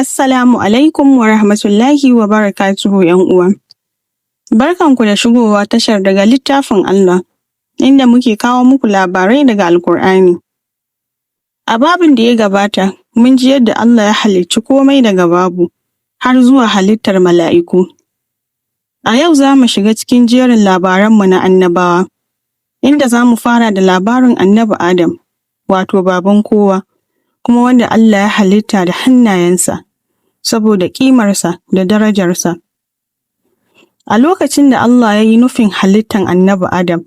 Assalamu alaikum wa rahmatullahi wa barakatuhu ‘yan uwa. Barkanku da shigowa tashar daga littafin Allah, inda muke kawo muku labarai daga Alƙur'ani. A babin da ya gabata, mun ji yadda Allah ya halicci komai daga babu, har zuwa halittar mala'iku. A yau za mu shiga cikin jerin labaranmu na annabawa, inda za mu fara da labarin Annabi Adam, wato baban kowa, kuma wanda Allah ya halitta da hannayensa, saboda ƙimarsa da darajarsa. A lokacin da Allah ya yi nufin halittan Annabi Adam,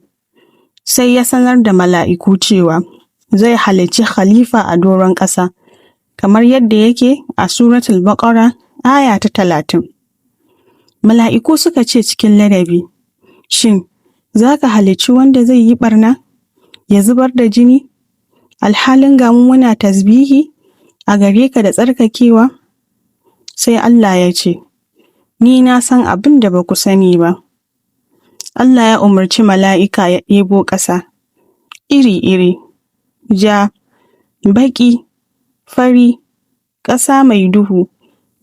sai ya sanar da mala'iku cewa zai halicci khalifa a doron ƙasa, kamar yadda yake a Suratul Baƙara aya ta 30. Mala'iku suka ce cikin ladabi, Shin, za ka halicci wanda zai yi ɓarna, ya zubar da jini, alhalin ga mu muna tasbihi a gare ka da tsarkakewa? Sai Allah ya ce, Ni na san abin da ba ku sani ba. Allah ya umarci mala'ika ya ɗebo ƙasa iri-iri, ja, baƙi, fari, ƙasa mai duhu,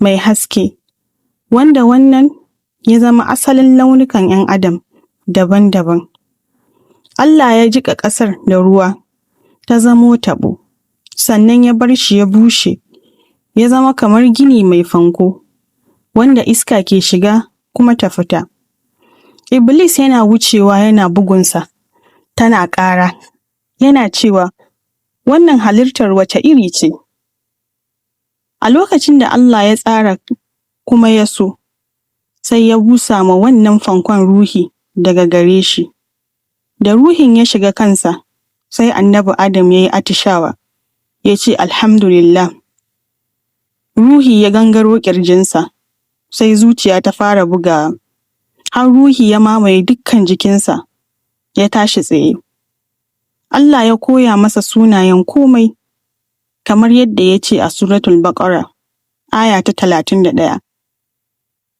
mai haske, wanda wannan ya zama asalin launukan ‘yan Adam daban-daban. Allah ya jiƙa ƙasar da ruwa, ta zamo taɓo, sannan ya bar shi ya bushe, ya zama kamar gini mai fanko, wanda iska ke shiga kuma ta fita. Iblis yana wucewa yana bugunsa, tana ƙara, yana cewa, Wannan halittar wace iri ce? A lokacin da Allah ya tsara kuma ya so, sai ya busa ma wannan fankon ruhi daga gare shi. Da ruhin ya shiga kansa, sai Annabi Adam ya yi atishawa, ya ce, Alhamdulillah. Ruhi ya gangaro ƙirjinsa, sai zuciya ta fara bugawa, har ruhi ya mamaye dukkan jikinsa, ya tashi tsaye. Allah ya koya masa sunayen komai, kamar yadda ya ce a Suratul Baƙara, aya ta 31.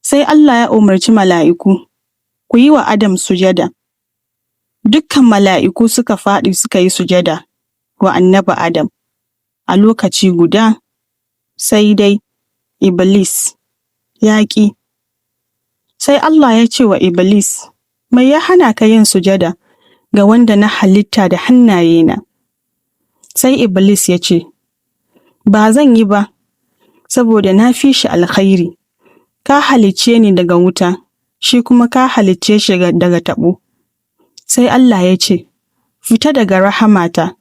Sai Allah ya umarci mala'iku, Ku yi wa Adam sujada. Dukkan mala'iku suka faɗi suka yi sujada wa Annabi Adam a lokaci guda, sai dai Iblis ya ƙi. Sai Allah ya ce wa Iblis, Mai ya hana ka yin sujada ga wanda na halitta da hannayena? Sai Iblis ya ce, Ba zan yi ba, saboda na fi shi alkhairi, ka halicce ni daga wuta, shi kuma ka halicce shi daga taɓo. Sai Allah ya ce, Fita daga rahamata,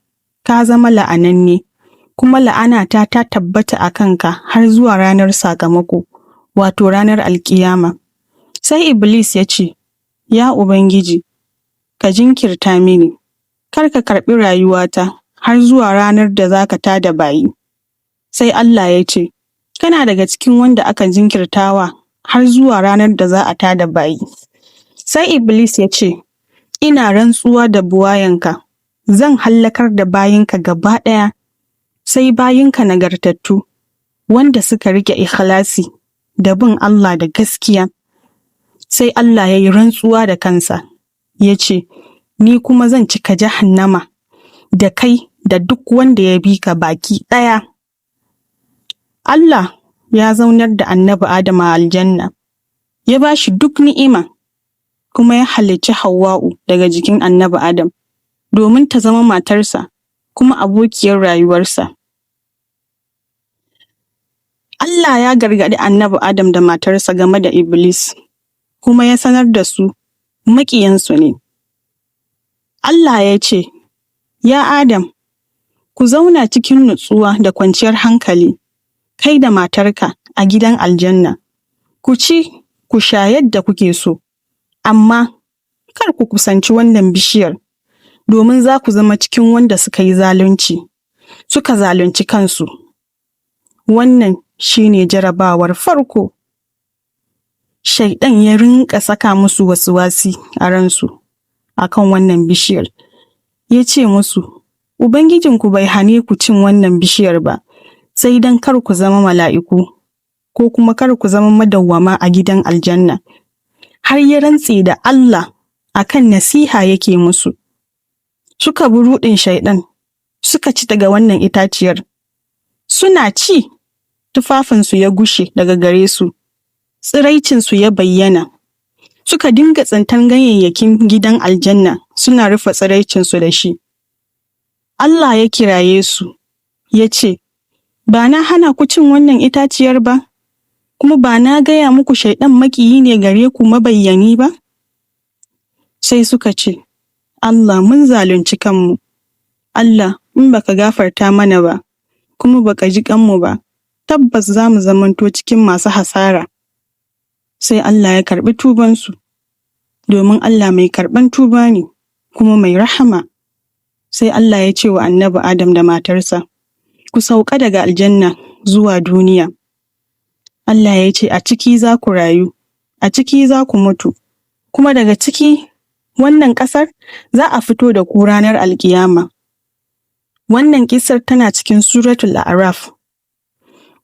ka zama la'ananne, kuma la'anata ta tabbata a kanka har zuwa ranar sakamako, wato ranar alƙiyama. Sai Iblis ya ce, Ya Ubangiji, ka jinkirta mini, kar ka karɓi rayuwata har zuwa ranar da za ka tā da bayi. Sai Allah ya ce, Kana daga cikin wanda aka jinkirtawa har zuwa ranar da za a tā da bayi. Sai Iblis ya ce, Ina rantsuwa da buwayanka, zan hallakar da bayinka gaba ɗaya, sai bayinka nagartattu, wanda suka riƙe ikhlasi da bin Allah da gaskiya. Sai Allah ya yi rantsuwa da kansa, ya ce, Ni kuma zan cika jahannama da kai da duk wanda ya bi ka baki ɗaya. Allah ya zaunar da Annabi Adam a aljanna, ya ba shi duk ni'ima, kuma ya halicci Hawwa'u daga jikin Annabi Adam domin ta zama matarsa kuma abokiyar rayuwarsa. Allah ya gargaɗi Annabi Adam da matarsa game da Iblis, kuma ya sanar da su maƙiyansu ne. Allah ya ce, Ya Adam, ku zauna cikin nutsuwa da kwanciyar hankali, kai da matarka a gidan aljanna, ku ci, ku sha yadda kuke so, amma kar ku kusanci wannan bishiyar, domin za ku zama cikin wanda suka yi zalunci, suka zalunci kansu. Wannan shi ne jarabawar farko. Shaiɗan ya rinƙa saka musu waswasi a ransu a kan wannan bishiyar. Ya ce musu, Ubangijinku bai hane ku cin wannan bishiyar ba, sai don kar ku zama mala'iku, ko kuma kar ku zama madawwama a gidan aljanna. Har ya rantse da Allah a kan nasiha yake musu. Suka bi ruɗin Shaiɗan, suka ci daga wannan itaciyar. Suna ci, Tufafinsu ya gushe daga gare su, tsiraicinsu ya bayyana. Suka dinga tsintan ganyayyakin gidan aljanna suna rufe tsiraicinsu da shi. Allah ya kiraye su, ya ce, Ba na hana ku cin wannan itaciyar ba, kuma ba na gaya muku Shaiɗan maƙiyi ne gare ku mabayyani ba? Sai suka ce, Allah mun zalunci kanmu, Allah in baka gafarta mana ba, kuma baka ji kanmu ba, tabbas za mu zamanto cikin masu hasara. Sai Allah ya karɓi tubansu, domin Allah mai karɓan tuba ne, kuma mai rahama. Sai Allah ya ce wa annabi Adam da matarsa, Ku sauka daga aljanna zuwa duniya. Allah ya ce, A ciki za ku rayu, a ciki za ku mutu, kuma daga ciki wannan ƙasar za a fito da ku ranar alƙiyama. Wannan ƙissar tana cikin Suratul A'raf.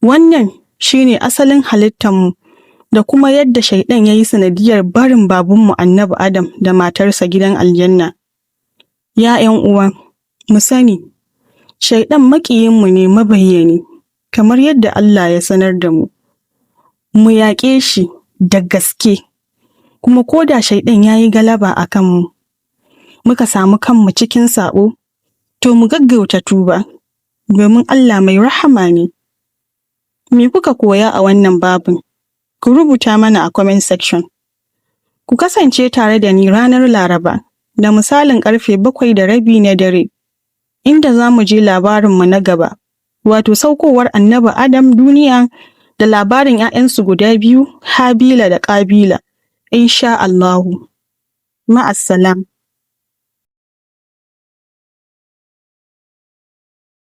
Wannan shi ne asalin halittarmu da kuma yadda Shaiɗan ya yi sanadiyyar barin babanmu Annabi Adam da matarsa gidan aljanna. Ya ’yan uwa, mu sani, Shaiɗan maƙiyinmu ne mabayyani, kamar yadda Allah ya sanar da mu. Mu yaƙe shi da gaske, kuma ko da Shaiɗan ya yi galaba a kanmu, muka samu kanmu cikin saɓo, to mu gaggauta tuba, domin Allah mai rahama ne. Me kuka koya a wannan babin? Ku rubuta mana a comment section. Ku kasance tare da ni ranar Laraba, da misalin ƙarfe 7:30 na dare, inda za mu je labarinmu na gaba, wato saukowar Annabi Adam duniya da labarin ‘ya'yansu guda biyu, Habila da Ƙabila, insha Allahu. Ma'assalam.